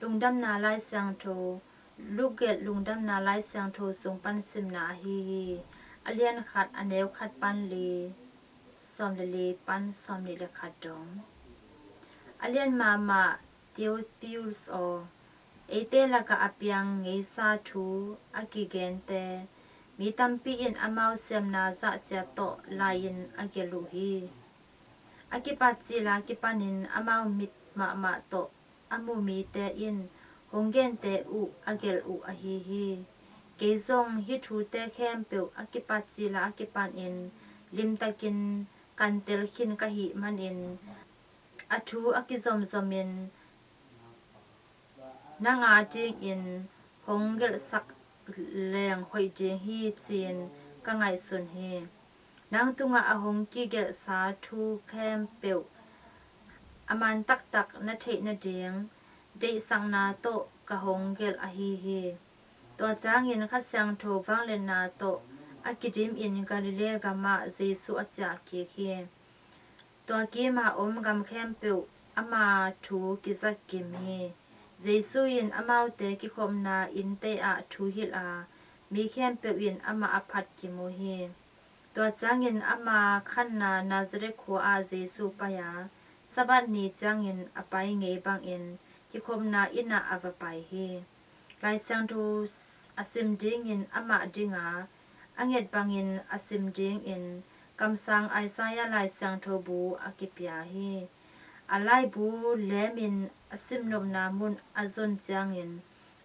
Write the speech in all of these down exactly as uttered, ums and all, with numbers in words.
Lungdamna Lai Siangtho, Luke gelh Lungdamna Lai Siangtho sung pan simna ahi hi. A lian khat, a neu khat pan li, sawm le li pan sawm nih le khat dong. A lian mahmah, Theophilus aw, eite lakah a piang ngeisa thu a kigente mi tampi in amau siamna zahciat tawh lai-in a gelh uh hi. A kipat cila kipanin amau mit mahmah tawh a mu mite in hong gente uh a gelh uh ahi hi. Kei zong hih thute khempeuh a kipat cila a kipanin limtakin kan tel khin ka hih manin a thu a kizomzomin nang a dingin hong gelhsak leng hoih ding hi ci-in ka ngaihsun hi. Nang tungah a hong kigelhsa thu khempeuh a man taktak na theih nading deihsakna tawh ka hong gelh ahi hi. Tua ciangin Kha Siangtho vangliatna tawh a kidimin Galilee gamah Jesuh a ciah kik hi. Tua kima om gam khempeuh ama thu kizak kim hi. Jesuh in amaute kikhopna innte ah thu hilh a, mi khempeuh in amah a phat kim uh hi. Tua ciangin ama khanna Nazareth khua ah Jesuh pai a, Sabbath ni ciangin a pai ngei bangin kikhopna inn ah a va pai hi. Lai Siangtho a sim dingin amah ding a, a nget bangin a sim dingin kamsang Isaiah Lai Siangtho bu a kipia hi. A laibu lemin a simnopna mun a zon ciangin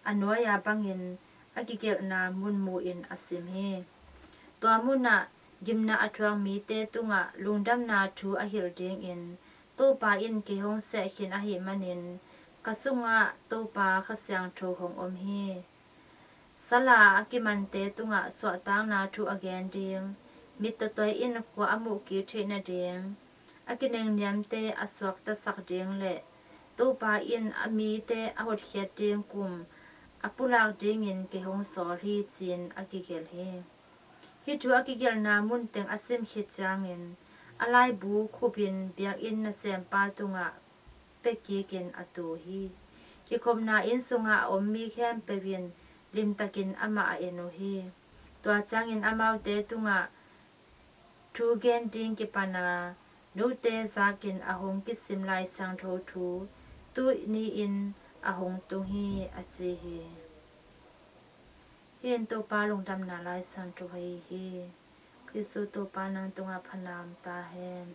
a nuai-a bangin a kigelhna mun mu-in a sim hi. Tua munah gimna a thuak mite tungah lungdamna thu a hilh dingin Topa in kei hong seh khin ahih manin ka sungah Topa Kha Siangtho hong om hi. Sala a kimante tungah suahtakna thu a gen ding, mittawtoi in khua a muhkik theih nading, a kinengniamte a suaktasak ding le Topa in a mite a hotkhiat ding kum a pulak dingin kei hong sawl hi ci-in a kigelh hi. Hih thu a kigelhna mun teng a sim khit ciangin a laibu khupin biakinn nasempa tungah pia kikin a tu hi. Kikhopna inn sungah a om mi khempeuh in limtakin amah a en uh hi. Tua ciangin amaute tungah thu gen ding kipan a, note zakin a hong kisim Lai Siangtho thu tuni-in a hong tung hi, a ci hi. Hih in Topa lungdamna Lai Siangtho ahi hi. Khristu Topa nang tungah phatna om ta hen.